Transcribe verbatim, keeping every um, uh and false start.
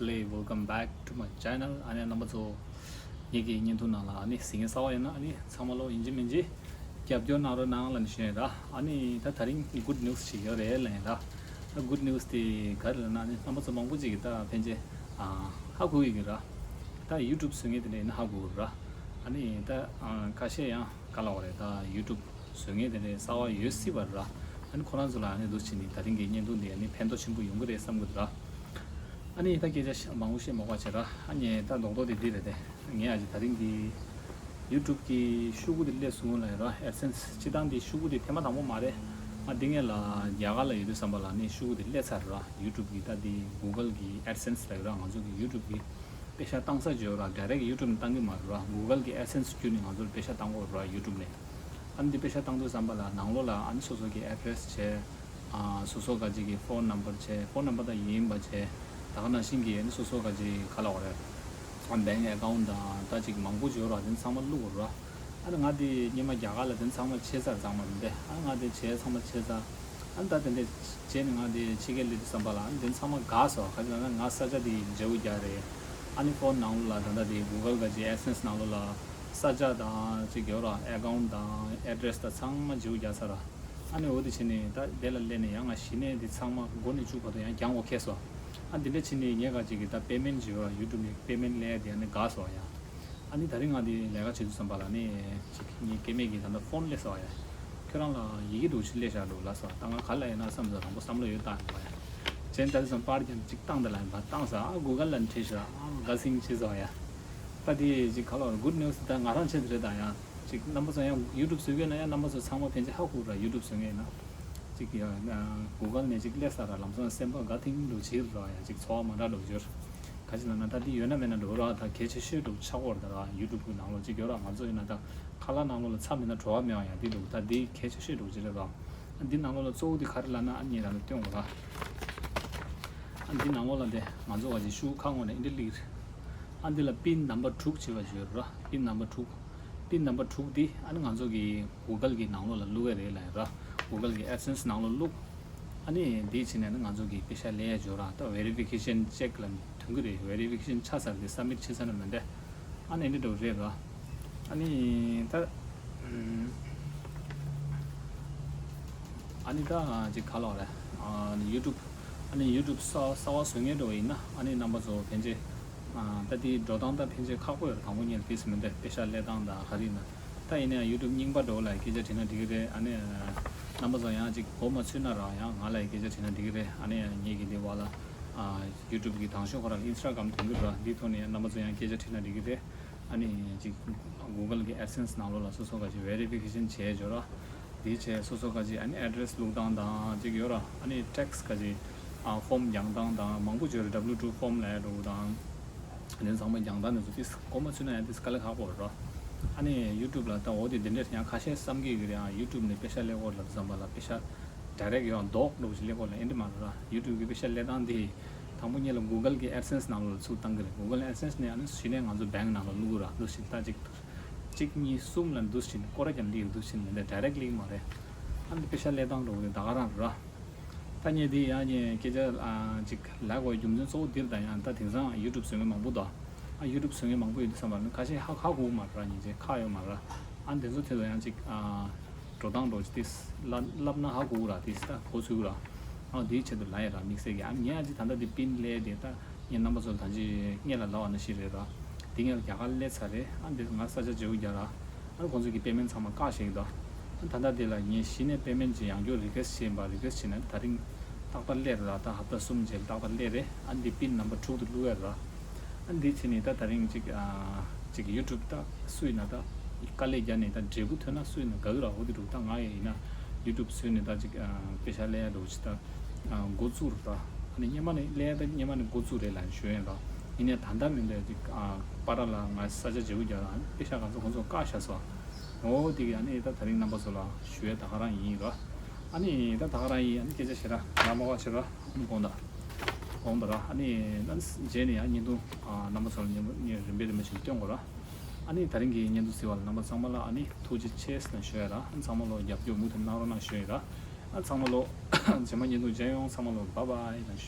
Welcome back to my channel. ཨ་ནི་རྣམ་པ་ཚོ་ངེད་ཀྱི་བརྙན་ཐུང་ནང་ལ་ཨ་ནི་གཟིགས་མཁན་གསར་པ་ཡིན་ན་ཨ་ནི་ཚང་མ་ལོ་ཡིན་གཅིག་མིན་གཅིག་རྒྱབ་སྐྱོར་གནང་རོགས་གནང་ལབ་ནས་ཞུ་ཡིན་ར། ཨ་ནི་ད་དེ་རིང་good news ཞིག་ཡོད་རེད་ལབ་ཡིན་ར། ད་good news དེ་ག་རེ་ལབ་ན་ཨ་ནི་རྣམ་པ་ཚོ་མང་པོ་ཅིག་གིས་ད་ཕན་ཆད་ཧ་གོ་ཡི་གི་ར། ད་YouTube བཟོ་མཁན་དེ་འདྲ་ཡིན་ན་ཧ་གོ་གི་ར། ཨ་ནི་ད་ཁ་ཤས་ཡང་ག་ལབ་དགོས་རེད། ད་YouTube བཟོ་མཁན་དེ་འདྲའི་གསར་པ་ཡོད་སྲིད་པ་ར། ཨ་ནི་ཁོ་རང་ཚོ་ལ་ཨ་ནི་འདུག་བྱས་ནས་ད་རིང་གི་བརྙན་ཐུང་འདི་ཨ་ནི་ཕན་ཐོགས་ཆེན་པོ་ཡོང་གི་རེད་བསམ་གི་འདུག་ར། ཨ་ནི་ད་སྐད་ཆ་མང་པོ་བཤད་མ་དགོས་བྱས་ར། ཨ་ནི་ད་རྡོག་རྡོག་དེ་འདི་རེད་དེ། ངས་ཨ་ཅེ་ད་རིང་གི་YouTube གི་ཤོག་གུ་དེ་སླེབས་སོང་ལབ་ཡིན་ར། AdSense སྤྱི་བཏང་འདི་ཤོག་གུ་དེ་ཐེངས་མ་དང་པོ་མ་རེད། ང་འདི་སྔོན་ལ་རྒྱ་གར་ལ་ཡོད་དུས་ཙམ་པ་ལ་ཨ་ནི་ཤོག་གུ་དེ་སླེབས་ཚར་ར། YouTube གི་ད་འདི་Google གི་AdSense ལབ་ཡིན་ར། ང་ཚོ་གི་YouTube གི་པེ་ཤག་བཏང་ས་བརྗོད་ར། direct YouTube ནས་བཏང་གི་མ་རེད་ར། Google གི་AdSense བརྒྱུད་ནས་ང་ཚོར་པེ་ཤག་བཏང་གི་ཡོད་ར། YouTube ནས། ཨ་ནི་འདི་པེ་ཤག་བཏང་དུས་ཙམ་པ་ལ་ནང་ལོགས་ལ་ཨ་ནི་སོ་སོ་གི་address བྱས། ཨ་སོ་སོ་ག་ཅིག་གི་phone number བྱས། phone number ད་ཡིན་པ་བྱས། ད་ག་ནང་བཞིན་གྱི་ཨ་ནི་སོ་སོ་ག་ཅིག་ག་ལབ་དགོས་རེད། ཨ་bank account དང་ད་ཅིག་མང་པོ་བརྗོད་ར། དེ་ཚང་མ་བླུགས་དགོས་ར། ཨ་ནི་ང་དེ་སྔོན་མ་རྒྱ་གར་ལ་དེ་ཚང་མ་བྱས་ཚར་ཚང་མ་རེད་དེ། ཨ་ང་དེ་བྱས་ཚང་མ་བྱས་ཚར། ཨ་ནི་ད་དེ་འདྲས་བྱས་ནས་ང་དེ་ཕྱི་རྒྱལ་སླེབས་དུས་ཙམ་པ་ལ་ཨ་ནི་དེ་ཚང་མ་འགག་སོང་། ག་ཅི་ལབ་ན་ང་ས་ཆ་དེ་བརྗེ་པོ་རྒྱག་རེད། ཨ་ནི་phone ནང་ལོགས་ལ་ད་ལྟ་དེ་Google ག་ཅིག་AdSense ནང་ལོགས་ལ་ས་ཆ་དང་ཅིག་ཡོད་ར། account དང་address དང་ཚང་མ་བརྗེ་པོ་རྒྱག་ཚར་ར། ཨ་ནི་འོ་དེ་བྱས་ནས་ད་དེ་ལ་སླེབས་ནས་ཡང་ང་གཞི་ནས་དེ་ཚང་མ་མགོ་ནས་མཇུག་བར་དུ་ཡང་རྒྱག་དགོས་ཁེལ་སོང་། ཨ་འདི་འདྲ་བྱས་ནས་ངས་ག་ཅིག་གི་ད་payment བྱེད་ར། YouTube ནས་payment སླེབས་ཡ་དེ་ཨ་ནི་འགག་སོང་ཡ། ཨ་ནི་ད་རིང་ང་འདི་ལས་ཀ་བྱེད་དུས་ཙམ་པ་ལ་ནི་ཅིག་ངའི་སྐྱེ་དམན་གྱིས་ད་ལྟ་phone སླེབས་སོང་ཡ། ཁྱོད་རང་ལ་ཡི་གེ་འདྲ་ཅིག་སླེབས་ཤག་འདུག་ལབ་སོང་། ད་ང་ག་ལབ་ཡིན་ན་བསམ་སོང་། དང་པོ་བསམ་བློ་ཡོད་བཏང་ཡོད་པ་ཡ། གཞན་ད་རེས་སོང་པར་ཀྱང་ཅིག་བཏང་དེ་ལ་ཡིན་པ་བཏང་སོང་། ཨ་Google ལ་བྲིས་ཤག་ཨ་དགའ་སིང་བྱས་སོང་ཡ། ད་དེ་ཅིག་ག་ལབ་good news ད་ང་རང་ཆེད་དུ་རེད། ད་ཡང་ཅིག་རྣམ་པ་ཚོ་ཡང་YouTube བཟོ་གི་ཡོད་ན་ཡང་རྣམ་པ་ཚོ་ཚང་མ་ཕན་ཆད་ཧ་གོ་ར། YouTube བཟོ་གི་ཡོད་ན་ཅིག་ཡ་Google ནས་ཅིག་སླེབས་ས་ར། ལམ་སང་སེམས་པ་དགའ་ཐིང་འདྲ་ཅིག་ར་ཡ། ཅིག་ཚོར་བ་མ་འདྲ་འདྲ་ཅིག་ཡོད། ག་ཅི་ལབ་ན་ད་འདི་ཡོད་ན་མེད་ན་འདྲ་བོ་ར། ད་གལ་ཆེ་ཤོས་འདྲ་ཆགས་ཀྱི་ཡོད་རེད། ད་ར་YouTube གི་ནང་ལོགས་ཅིག་ཡོད་ར། ང་ཚོ་ཡིན་ན་ད་ཁ་ལག་ནང་ལོགས་ལ་ཚྭ་མེད་ན་བྲོ་བ་མེད་པ་ཡ། འདི་འདྲ་བོ་ད་འདི་གལ་ཆེ་ཤོས་འདྲ་ཅིག་རེད་ར། ཨ་འདི་ནང་ལོགས་ལ་གཙོ་བོ་འདི་ག་རེ་ལབ་ན་ཨ་ནི་རང་ལ་སྟོན་དགོས་ར། ཨ་འདི་ནང་ལོགས་ལ་འདི་ང་ཚོ་ག་ཅིག་ཤོག་གུ་ཁ་ངོ་ནས་འདི་འདྲ་སླེབས་རེད། ཨ་འདི་ལ་pin number དྲུག་ཅེས་པ་ཅིག་ཡོད་ར། pin number དྲུག pin number དྲུག་འདི་ཨ་ནི་ང་ཚོ་གི་Google གི་ནང་ལོགས་ལ་བླུག་ཡ་རེད་ལབ་ཡ་ར། Google གི AdSense ནང་ལོགས་བླུག་ཨ་ནི་འདི་བྱས་ནས་ནི་ང་ཚོ་གི་པེ་ཤག་སླེབས་ཡ་ཅིག་ཡོད་ར། ད་verification check ལ་ཐོན་གི་རེད། verification ཆགས་ཚར་དེ་submit བྱས་ཚར་ན་མི་འདྲ། ཨ་ནི་འདི་འདྲ་རེད་ར། ཨ་ནི་ད་ཨ་ནི་ད་ཅིག་ག་ལབ་རེད། ཨ་ནི་YouTube ཨ་ནི་YouTube གསར་གསར་པ་བཟོ་མཁན་འདྲ་བོ་ཡིན་ན་ཨ་ནི་རྣམ་པ་ཚོ་ཕན་ཆད་ཨ་ད་དེ་འགྲོ་སྟངས་ད་ཕན་ཆད་ཁག་པོ་ཡོད་རེད། དང་པོ་ཉིད་ལ་དེ་སུ་མི་འདྲ་པེ་ཤག་སླེབས་སྟངས་ད་ག་རེ་ཡིན་ན། ད་ཡིན་ན་ཡང་YouTube རྙིང་པ་འདྲ་བོ་ལ་སྐད་ཆ་དྲིས་ན་འགྲིག་གི་རེད། ཨ་ནི་རྣམ་པ་ཚོ་ཡང་ཅིག་མགོ་མ་ཚོས་ན་ར་ཡང་ང་ལ་སྐད་ཆ་དྲིས་ན་འགྲིག་གི་རེད། ཨ་ནི་ངེད་ཀྱི་འདི་བ་ལ་ཨ་YouTube གི་དང་ཤོག་ཁོ་རང་ལ་Instagram ཐོན་གི་ར། འདི་ཐོག་ནས་ཡང་རྣམ་པ་ཚོ་ཡང་སྐད་ཆ་དྲིས་ན་འགྲིག་གི་རེད། ཨ་ནི་ཅིག་Google གི་AdSense ནང་ལོགས་ལ་སོ་སོ་ག་ཅིག་verification བྱས་ཅིག་ཡོད་ར། དེ་བྱས་སོ་སོ་ག་ཅིག་ཨ་ནི་address བླུག་སྟངས་དང་ཅིག་ཡོད་ར། ཨ་ནི་tax ག་ཅིག་ཨ་form རྒྱག་སྟངས་དང་མང་པོ་ཅིག་ཡོད་ར། W two form ལབ་ཡ་འདྲ་བོ་དང་། དེ་ཚང་མ་རྒྱག་སྟངས་དེ་ཚོ་ཏིས་མགོ་མ་ཚོས་ན་ཡང་ཏིས་དཀའ་ལས་ཁག་པོ་རེད་ར། ཨ་ནི་YouTube ལ་ད་འོ་དེ་འདི་འདྲས་ཡང་ཁ་ཤས་བསམ་གི་ཡོད་རེད། ཡང་YouTube ནས་པེ་ཤག་སླེབས་ཀྱི་ཡོད་རེད་ལབ་དུས་ཙམ་པ་ལ་པེ་ཤག་direct ཡང་རྡོག་རྡོག་ཅིག་སླེབས་ཀྱི་ཡོད་རེད་ལབ་ཡ་འདི་མ་རེད་ར། YouTube གི་པེ་ཤག་སླེབས་སྟངས་དེ་དང་པོ་ཉིད་ལ་Google གི་AdSense ནང་ལོགས་ལ་ཚུར་བཏང་གི་རེད། Google AdSense ནས་ཨ་ནི་གཞི་ནས་ང་ཚོ་bank ནང་ལ་བླུག་གི་ར། འདུག་སེ་ད་ཅིག་གཅིག་གཉིས་གསུམ་ལ་འདུག་སེ་བྱས་ནས་སྐོར་ར་རྒྱབ་འདི་འདུག་སེ་བྱས་ནས་འདི་direct སླེབས་ཀྱི་མ་རེད། ཨ་ནི་པེ་ཤག་སླེབས་སྟངས་འདྲ་བོ་དེ་ད་ག་རང་རེད་ར། ད་ངས་འདི་ཡང་ངས་སྐད་ཆ་ཨ་ཅིག་ལབ་དགོས་རྒྱུ་མཚན་གཙོ་བོ་འདིར་ད་ཡང་ད་དེང་སང་YouTube བཟོ་མཁན་མང་པོ་འདུག་ཨ་YouTube བཟོ་མཁན་མང་པོ་ཡོད་དུས་ཙམ་པ་ནི་ཁ་ཤས་ཧ་ཧ་གོ་གི་མ་རེད་ར། ཉིན་མཚན་ཁག་ཡོད་མ་རེད། ཨ་དེ་ཚོ་དེ་ཚོ་ཡང་ཅིག་ཨ་འགྲོ་སྟངས་འདྲ་བོ་ཅིག་ཏིས་ལབ་ལབ་ན་ཧ་གོ་གི་ར། ཏིས་ད་གོ་ཚུལ་གི་ར། ཨ་དེའི་ཆེད་དུ་ལབ་ཡ་ར་དམིགས་བསལ་གྱི། ཨ་ངས་ཨ་ཅིག་ད་ལྟ་འདི་pin སླེབས་དེ་ད་ངས་རྣམ་པ་ཚོ་ལ་ད་ཅིག་སྔོན་ལ་ལབ་པ་ནང་བཞིན་རེད་ར། འདི་ངས་རྒྱ་གར་སླེབས་ཚར་རེད། ཨ་འདི་ང་ས་ཆ་བརྗེ་པོ་རྒྱག་ར། ཨ་ཁོང་ཚོ་གི་payment ཚང་མ་བཀག་བཞག་གི་འདུག་ཨ་ད་ལྟ་དེ་ལ་ངས་གཞི་ནས་payment ཅིག་ཡང་བསྐྱར་request བྱས་ཡིན་པ། request བྱས་ན་ད་རིང་ཏག་ཏག་སླེབས་རེད་ལ། ད་ཧབ་ཏ་གསུམ་རྗེས་ཏག་ཏག་སླེབས་རེད། ཨ་འདི་pin number དྲུག་ཏུ་བླུག་ཡ་རེད་ལ། ཨ་འདི་བྱས་ནས་ད་ད་རིང་ཅིག་ཨ་ཅིག་YouTube ད་སུ་ཡིན་ན་ད་དཀའ་ལས་བརྒྱབ་ནས་ད་འབྲས་བུ་ཐོན་ན་སུ་ཡིན་ན་དགའ་གི་ར། འོ་དེ་འདྲ་ད་ང་ཡིན་ན་YouTube བཟོས་ནས་ད་ཅིག་ཨ་པེ་ཤག་སླེབས་ཡ་འདྲ་བོ་ཅིག་ད་ཨ་འགོ་བཙུགས་རེད་ལ། ཨ་ནི་སྔོན་མ་ནས་སླེབས་ཡ་ད་སྔོན་མ་ནས་འགོ་བཙུགས་རེད་ལབ་ཞུ་ཡ་ཡིན་ར། ཡིན་ནའི་ད་ལྟ་མི་འདྲ་ཅིག་ཨ་པ་ར་ལ་ང་ས་ཆ་བརྗེ་པོ་རྒྱག་ར། ཨ་ནི་པེ་ཤག་ག་ཚོད་ཁོང་ཚོ་བཀག་བཞག་སོང་། འོ་དེ་གི་ཨ་ནི་ད་ད་རིང་རྣམ་པ་ཚོ་ལ་ཞུ་ཡ་ད་ག་རང་ཡིན་ར། ཨ་ནི་ད་ད་ག་རང་ཡིན། ཨ་ནི་སྐད་ཆ་བཤད་ར་ཡག་མ་བ་བྱེད་ར། ཨ་ནི་དགོངས་དག་དགོངས་དག་ར། ཨ་ནི་ད་རྗེས་ནས་ཡང་བརྙན་ཐུང་ཨ་རྣམ་པ་ཚོ་ལ་བརྙན་ཐུང་རིམ་པས་རིམ་པས་བཞིན་སྟོན་དགོས་ར། ཨ་ནི་ད་རིང་གི་བརྙན་ཐུང་གཟིགས་པ་ལ་རྣམ་པ་ཚང་མ་ལ་ཨ་ནི་ཐུགས་རྗེ་ཆེ་ཟེར་ནས་ཞུ་ཡ་ར། ཨ་ནི་ཚང་མ་ལོ་རྒྱབ་སྐྱོར་མུ་མཐུད་གནང་རོགས་གནང་ཞུ་ཡ་ར། ཨ་ཚང་མ་ལོ་རྗེས་མ་བརྙན་ཐུང་མཇལ་ཡོང་། ཚང་མ་ལོ་bye bye ལབ་ཞུ།